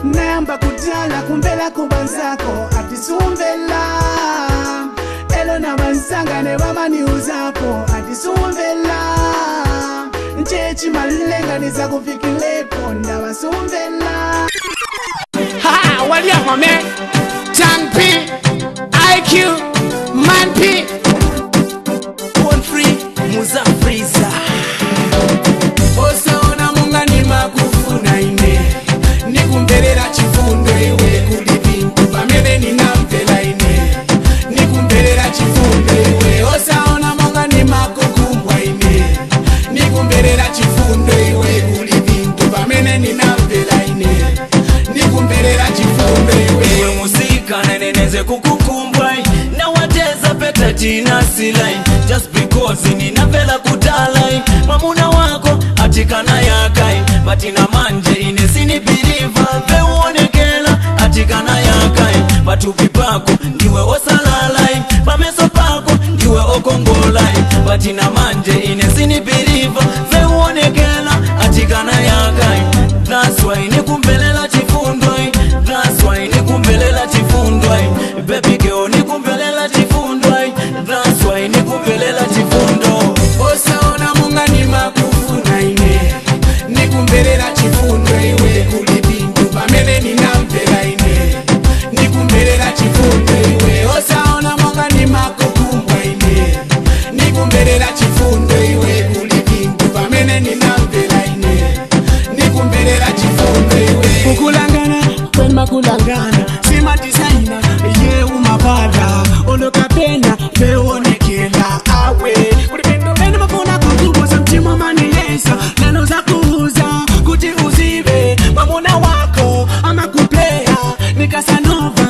Nayamba kudala kumvela kubanzako atisumvela. Elo na bansanga ne bamaniuzapo atisumvela. Nchechi malenga nizakufikilepo ndabasumvela. Ha, what do you want, man? Tang P, IQ, Man P. Born free, Muza Freezer. Osaona munga ni makufuna ine. Nikumberera chifundo iwe kulipintu pamene ninamvela ine. Nikumberera chifundo iwe. Osaona munga ni makukumbwa ine. Nikumberera chifundo iwe kulipintu pamene ninamvela ine. Nikumberera chifundo iwe. Iwe musika neneneze kukukumbwa na wateza pete tina silai. Just because ninavela kudalai. Mamuna wako atikana yakai. Batina manje inesini biliva veuonekela atikana yakai. Patupi pako ndiwe osalalai. Pameso pako ndiwe okongolai. Batina manje inesini biliva veuonekela atikana yakai. That's why nikumbelela chifundoi. That's why nikumbelela chifundoi. Baby girl nikumbelela chifundoi. That's why nikumbelela chifundo. Osaona munga ni makufuna ine. Nikumbelela chifundo iwe kulipindu pamene ninamvela ine. Nikumbelela chifundo iwe. Osaona munga ni makukumbwa ine. Nikumbelela chifundo iwe kulipindu pamene ninamvela ine. Nikumbelela chifundo iwe. Kukulangana kwema kulangana sima designer ye umabala olokapena veonekela awe kulipindu bene mafuna kukuboza mtima manilesa neno za kuuza kuti uzibe mamuna wako amakuplea nikasanova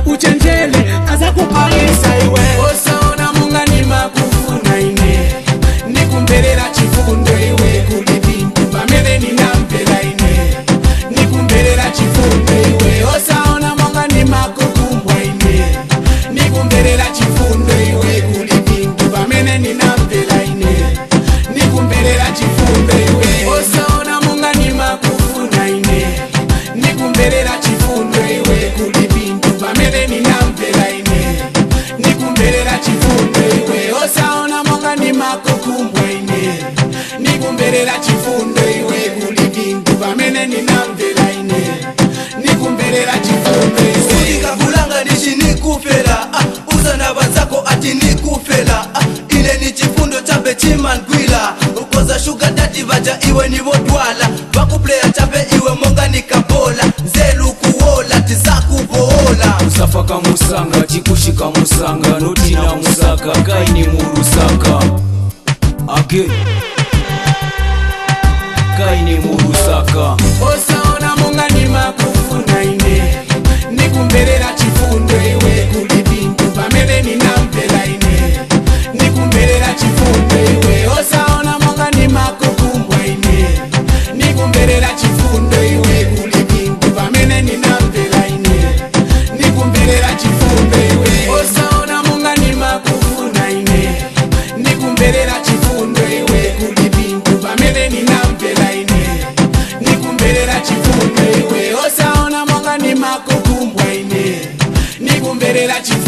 uchenjele azakupaisa iwe. Osaona munga ni makufuna ine. Nikumbelela chifundo iwe kulipindu pamene ninamvela ine. Nikumbelela chifundo iwe. Osaona munga ni makukumbwa ine. Nikumbelela chifundo iwe kulipindu pamene ninamvela ine. Nikumbelela chifundo iwe. Osaona munga ni makufuna ine. Nikumbelela chifundo iwe kulipindu pamene ninamvela ine. Nikumbelela chifundo iwe. Osaona munga ni makukumbwa ine. Nikumbelela chifundo iwe kulipindu pamene ninamvela ine. Nikumbelela chifundo iwe. Sikakulanga nishi nikufela. Uza na bazako ati nikufela. Ile ni chifundo chape chimangwila. Ukoza sugar daddy vaja iwe ni wodwala. Vakuplaya chape iwe monga nikabola. Zelu kuola tizakubola. Usafaka musanga chikushika musanga notina musaka kaini murusaka. Age kaini murusaka. Osaona munga ni makufuna ine. Nikumbelela chifundo iwe kulipindu pamene ninamvela ine. Nikumbelela chifundo iwe. Osaona munga ni makukumbwa ine. Nikumbelela chifundo iwe kulipindu pamene ninamvela ine. Nikumbelela chifundo iwe. Osaona munga ni makufuna ine. Nikumbelela chifundo iwe kulipindu pamene ninamvela ine. Nikumbelela chifundo iwe. Osaona munga ni makukumbwa ine. Nikumbelela chifundo.